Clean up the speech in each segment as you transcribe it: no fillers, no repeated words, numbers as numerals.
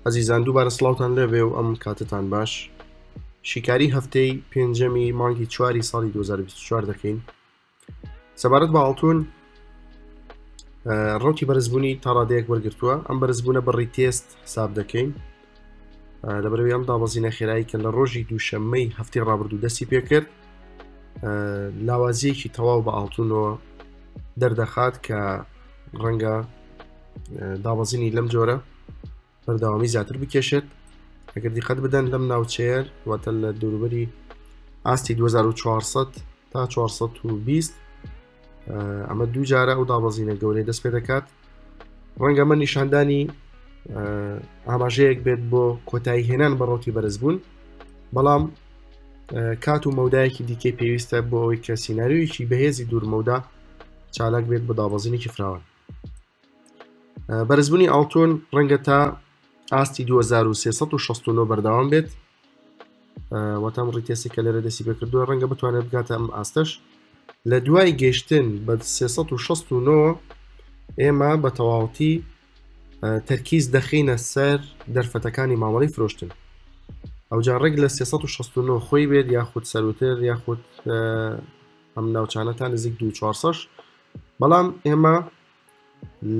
ئەزیزان دووبارە سڵاوتان لێبێ و ئەم کاتتان باش شیکاری هەفتەی پێنجەمی مانگی چواری ساڵی 2024 دەکەین سەبارەت بە ئاڵتون ڕوتی بەرزبوونی تاڕادەیەک وەرگتووە ئەم بەرزبوونە بە retest حساب دەکەین لەبەرەوەی ئەم دابەزینە خێرایی کە لە ڕۆژی دووشەممەی هەفتی ڕابردوو دەستی پێکرد لاوازیەکی تەواو بە ئاڵتونەوە دەردەخات کە ڕەنگە دابەزینی لەم جۆرە بەردەوامی زیاتر بکێشێت ئەگەر دیقەت بدەن لەم ناوچەیە واتە لە دووربەری ئاستی 2400 تا 420 ئەمە دوو جارە ئەو دابەزینە گەورەی دەست پێ دەکات ڕەنگە ئەمە نیشاندانی ئاماژەیەک بێت بۆ کۆتایی هێنان بە ڕوتی بەرزبوون بەڵام کات و مەودایەکی دیکەی پێویستە بۆ ئەوەی کە سیناریۆیەکی بەهێزی دوورمەودا چالاک بێت بە دابەزینێکی فراوان بەرزبوونی ئاڵتون ڕەنگە تا ئاستی 2369 بەردەوام بێت واتام retest ی کە لێرە دەستی پێکردووە ڕەنگە بتوانێت بگاتە ئەم ئاستەش لە دوای گەشتن بە 369 ئێمە بە تەواوەتی تەرکیز دەخینە سەر دەرفەتەکانی مامەڵی فرۆشتن ئەوجا ڕێک لە 369 خۆی بێت یاخود سەروتر یاخود ئەم ناوچانە تا نزیک 2400 بەڵام ئێمە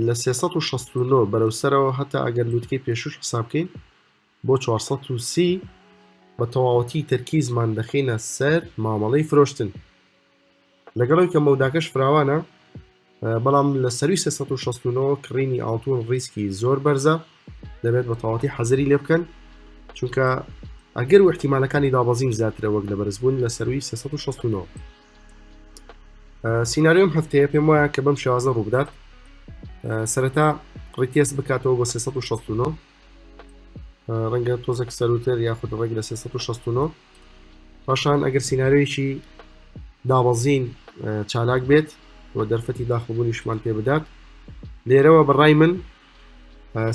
لە 369 بەرەو سەرەوە هەتا ئەگەر لوتکەی پێشوش حساب بکەین بۆ 430 بە تەواوەتی تەرکیزمان دەخینە سەر مامەڵەی فرۆشتن لەگەڵەوەی کە مەوداکەش فراوانە بەڵام لە سەروی 369 کڕینی ئاڵتون ڕیسکی زۆر بەرزە دەبێت بە تەواتی حەزری لێ بکەن چونکە ئەگەر و احتیمالەکانی دابەزین زیاترە وەک لە بەرزبوون لە سەروی 369 سیناریۆم هەفتەیە پێم وایە کە بەم شێوازە ڕووبدات سەرەتا retest بکاتەوە بۆ 369 ڕەنگە تۆزێک سەروتر یاخود ڕێک لە 369 پاشان ئەگەر سیناریۆیەکی دابەزین چالاک بێت و دەرفەتی داخڵبوونیشمان پێ بدات لێرەوە بەڕای من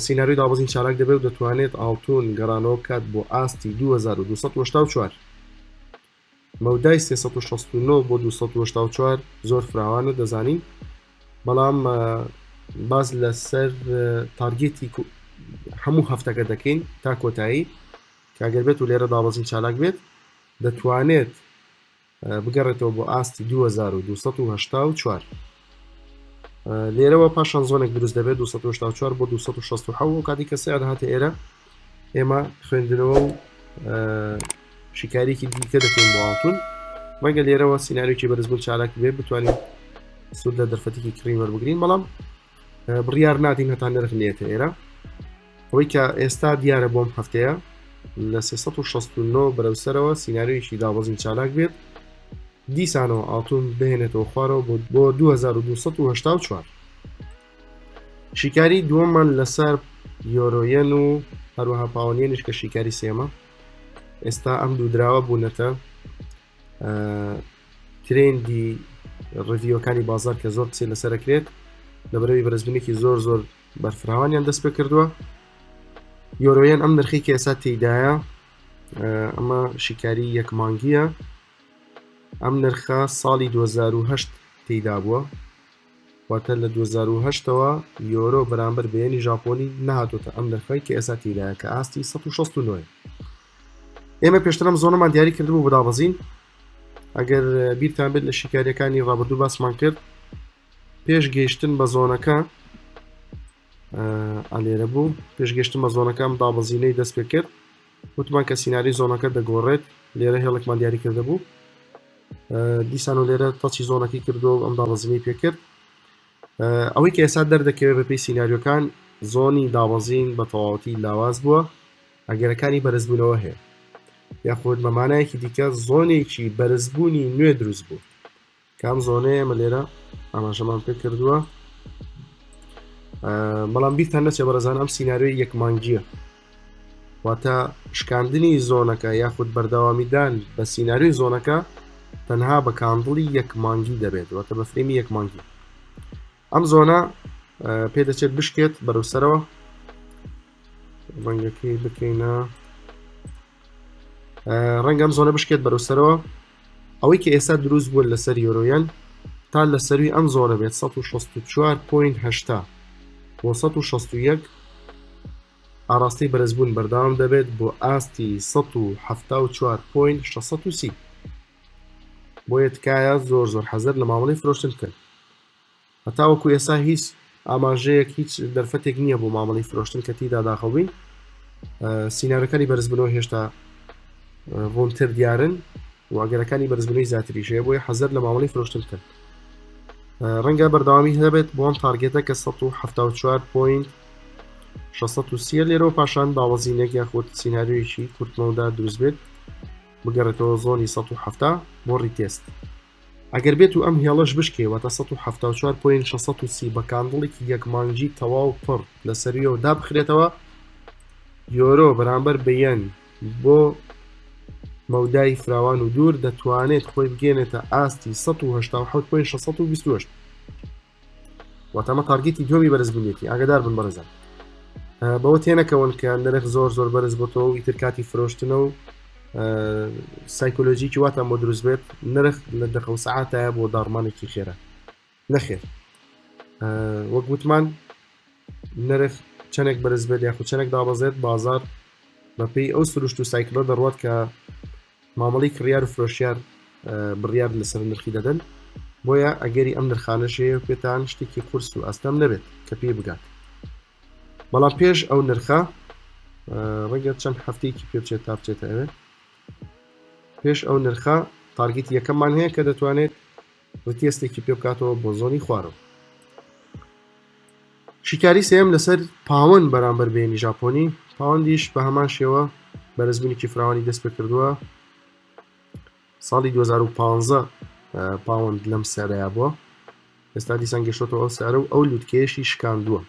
سیناریۆی دابەزین چالاک دەبێت و دەتوانێت ئاڵتون گەڕانەوە بکات بۆ ئاستی 2284 مەودای 369 بۆ 284 زۆر فراوانە دەزانین بەڵام باز لەسەر target ی هەموو هەفتەکە دەکەین تا کۆتایی کاگەر بێت و لێرە دابەزین چالاک بێت دەتوانێت بگەڕێتەوە بۆ ئاستی 2284 لێرەوە پاشان zone ێک دروست دەبێت 284 بۆ 267 و کاتی کە سعر هاتە ئێرە ئێمە خوێندنەوە و شیکاریکی دیکە دەکەین بۆ ئاڵتون ڕەنگە لێرەوە سیناریۆکی بەرزبوون چالاک بێت بتوانین سوود لە دەرفەتێکی کڕین وەربگرین بەڵام بڕیار نادین هەتا نرخ نێتە ئێرە ئەوەی کە ئێستا دیارە بۆم هەفتەیە لە 369 بەرەو سەرەوە سیناریۆیەکی دابەزین چالاک بێت دیسانەوە ئاڵتون بهێنێتەوە خوارەوە بۆ 2284 شیکاری دووەممان لەسەر یۆرۆیەن و هەروەها پاوەنیەنیش کە شیکاری سێمە ئێستا ئەم دوو دراوە بوونەتە trend ی review ەکانی بازار کە زۆر قسەی لەسەرەکرێت لەبەرەوەی بەرزبوونێکی زۆر زۆر بەرفراوانیان دەست پێ کردووە یۆرۆیەن ئەم نرخی کە ئێستا تێدایە ئەمە شیکاری یەک مانگیە ئەم نرخە ساڵی 2008 تێدا بووە واتە لە 2008ەوە یۆرۆ بەرامبەر بە یەنی ژاپۆنی نەهاتۆتە ئەم نرخەی کە ئێستا تێدایە کە ئاستی 169 ئێمە پێشتر ئەم zone ەمان دیاری کردبوو بۆ دابەزین ئەگەر بیرتان بێت لە شیکاریەکانی ڕابردوو باسمان کرد پێش گەیشتن بە zone ەکە ئالێرە بوو پێش گەشتن بە zone ەکە ئەم دابەزینەی دەست پێ کرد وتمان کە سیناریۆی zone ەکە دەگۆڕێت لێرە هێڵێکمان دیاری کردە بوو دیسان و لێرە touch ی zone ەکەی کردو ئەم دابەزینەی پێکرد ئەوەی کە ئێستا دەردەکەوێت بەپێی سیناریۆکان zone ی دابەزین بە تەواوەتی لاواز بووە ئەگەرەکانی بەرزبوونەوە هەیە یاخود بە مانایەکی دیکە zone ێکی بەرزبوونی نوێ دروست بوو کام zone ەیە ئێمە لێرە ئاماژەمان پێ کردووە بەڵام بیرتان نەچێ بەڕێزان ئەم سیناریۆی یەک مانگیە واتە شکاندنی zone ەکە یاخود بەردەوامیدان بە سیناریۆی zone ەکە تەنها بە candle ی یەک مانگی دەبێت واتە بە فرێمی یەک مانگی ئەم zone ە پێدەچێت بشکێت بەرەو سەرەوە ڕەنگەکەی بکەینە ڕەنگە ئەم zone ە بشکێت بەرەو سەرەوە ئەوەی کە ئێستا دروست بووە لەسەر یۆرۆیەن تا لە سەروی ئەم zone ە بێت 164.8 بۆ 161. ئاڕاستەی بەرزبوون بەردەوام دەبێت بۆ ئاستی 174.630. بۆیە تکایە زۆر زۆر حەزەر لە مامەڵەی فرۆشتن بکەن. هەتاوەکو ئێستا هیچ ئاماژەیەک هیچ دەرفەتێک نییە بۆ مامەڵەی فرۆشتن کە تیدا داخڵ بین. سیناریۆکانی بەرزبوونەوە هێشتا ڕوونتر دیارن و ئەگەرەکانی بەرزبوونەوەی زیاتریش هەیە، بۆیە حەزەر لە مامەڵەی فرۆشتن بکەن. ڕەنگە بەردەوامی هەبێت بۆ ئەم target ە کە 174.630 لێرەوە پاشان داوەزینێک یاخود سیناریۆیەکی کورتمەودا دروست بێت بگەڕێتەوە zone ی 170 بۆ retest. ئەگەر بێت و ئەم هێڵەش بشکێ واتە 174.630 بە candle ێکی یەک مانگی تەواو پڕ لە سەرویەوە دابخرێتەوە، یۆرۆ بەرامبەر بە یەن بۆ مەودای فراوان و دوور دەتوانێت خۆی بگەێنێتە ئاستی 1970.628 واتە ئەمە target ی دووەمی بەرزبوونیەتی. ئاگدار بن بەڕێزان بەوە تێنەکەون کە نرخ زۆر زۆر بەرز بۆتەوە و ئیتر کاتی فرۆشتنە و سایکۆلۆژیکی واتان بۆ دروست بێت نرخ لە دەقە و سەعاتایە بۆ داڕمانێکی خێرا. نەخێر، وەک وتمان نرخ چەندێک بەرز بێت یاخود چەندێک دابەزێت بازار بەپێی ئەو سروشت و cycle ە دەڕوات کە مامەڵی کڕیار و فرۆشیار بڕیار لەسەر نرخی دەدەن. بۆیە ئەگەری ئەم نرخانەش هەیە پێتان شتێکی قورس و ئەستەم نەبێت کە پێی بگات. بەڵام پێش ئەو نرخە ڕەنگە چەند هەفتەیەکی پێ بچێت تا بچێتە ئەوێ. پێش ئەو نرخە target ی یەکەممان هەیە کە دەتوانێت retest ێکی پێ بکاتەوە بۆ zone ی خوارەوە. شیکاری سێم لەسەر پاوەند بەرامبەر بە یەنی ژاپۆنی، پاوەندیش بە هەمان شێوە بەرزبوونێکی فراوانی دەست پێ کردووە. ساڵی 2015 پاوەند لەم سعرەیا بووە، ئێستا دیسان گەشتۆتەوە ئەو سعرە و ئەو لوتکەیەشی شکاندووە.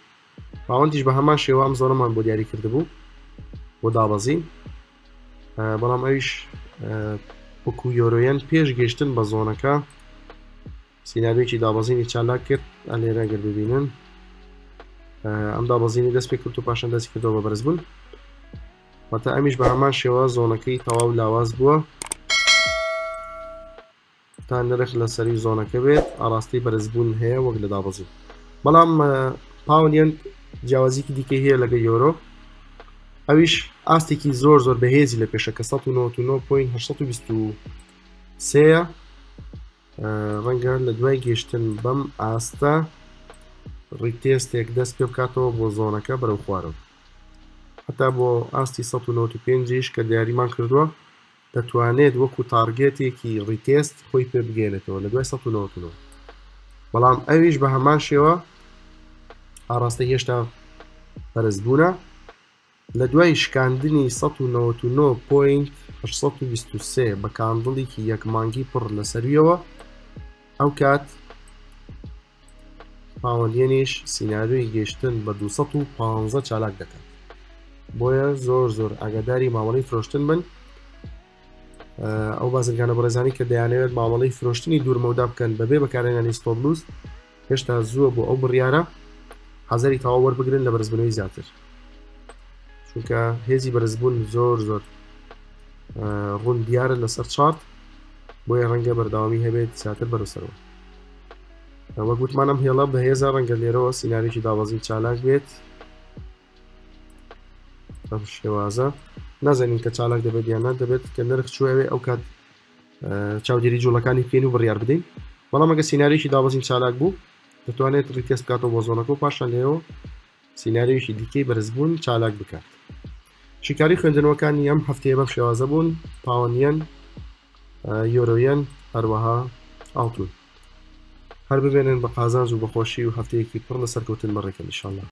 پاوەندیش بە هەمان شێوە ئەم zone ەمان بۆ دیاری کردبوو بۆ دابەزین، بەڵام ئەویش وەکو یۆرۆیەن پێش گەشتن بە zone ەکە سیناریۆیەکی دابەزینی چالاک کرد. ئەلێرە گەر ببینن ئەم دابەزینی دەست پێ کرد و پاشان دەستی کردەوە بە بەرزبوون، واتە ئەمیش بە هەمان شێوە zone ەکەی تەواو لاواز بووە تا نرخ لە سەری zone ەکە بێت ئاراستەی بەرزبوون هەیە وەک لە دابەزین. بەڵام پاوەند جیاوازیکی دیکەی هەیە لەگە یۆرۆ، ئەویش ئاستێکی زۆر زۆر بەهێزی لە پێشە کە 1999.823 ڕەنگە لە دوای گەشتن بەم ئاستە retest ێک دەست پێ بکاتەوە بۆ zone ەکە بەرەو خوارەوە هەتا بۆ ئاستی 1995 یش کە دیاریمان کردووە دەتوانێت وەکو target ێکی retest خۆی پێ بگەێنێتەوە لە دوای 1999. بەڵام ئەویش بە هەمان شێوە ئاراستە هێشتا بەرزبوونە لە دوای شکاندنی 199.823 بە candle ێکی یەک مانگی پڕ لە سەرویەوە، ئەو کات پاوەندیەنیش سیناریۆی گەشتن بە 215 چالاک دەکات. بۆیە زۆر زۆر ئاگاداری مامەڵەی فرۆشتن بن. ئەو بازرگانە بەڕێزانی کە دەیانەوێت مامەڵەی فرۆشتنی دوورمەودا بکەن بەبێ بەکارهێنانی stop loss، هێشتا زووە بۆ ئەو بڕیارە، حەزەری تەواو وەربگرن لە بەرزبوونەوەی زیاتر، چونکە هێزی بەرزبوون زۆر زۆر ڕوون دیارە لەسەر chart، بۆیە ڕەنگە بەردەوامی هەبێت زیاتر بەرەو سەرەوە. وەک وتمان ئەم هێڵە بەهێزە، ڕەنگە لێرەوە سیناریۆکی دابەزین چالاک بێت بەم شێوازە. نازانین کە چالاک دەبێت یان نا، دەبێت کە نرخ چووە ئەوێ ئەو کات چاودێری جوڵەکانی بکەین و بڕیار بدەین. بەڵام ئەگە سیناریۆکی دابەزین چالاک بوو دەتوانێت retest بکاتەوە بۆ zone ەکە و پاشان لێرەوە سیناریۆیەکی دیکەی بەرزبوون چالاک بکات. شیکاری خوێندنەوەکانی ئەم هەفتەیە بەم شێوازە بوون: پاوەند یەن، یۆرۆ یەن، هەروەها ئاڵتون. هەر ببێنن بە قازانج و بەخۆشی و هەفتەیەکی پڕ لە سەرکەوتن بەڕێکەن ئیشاڵڵا.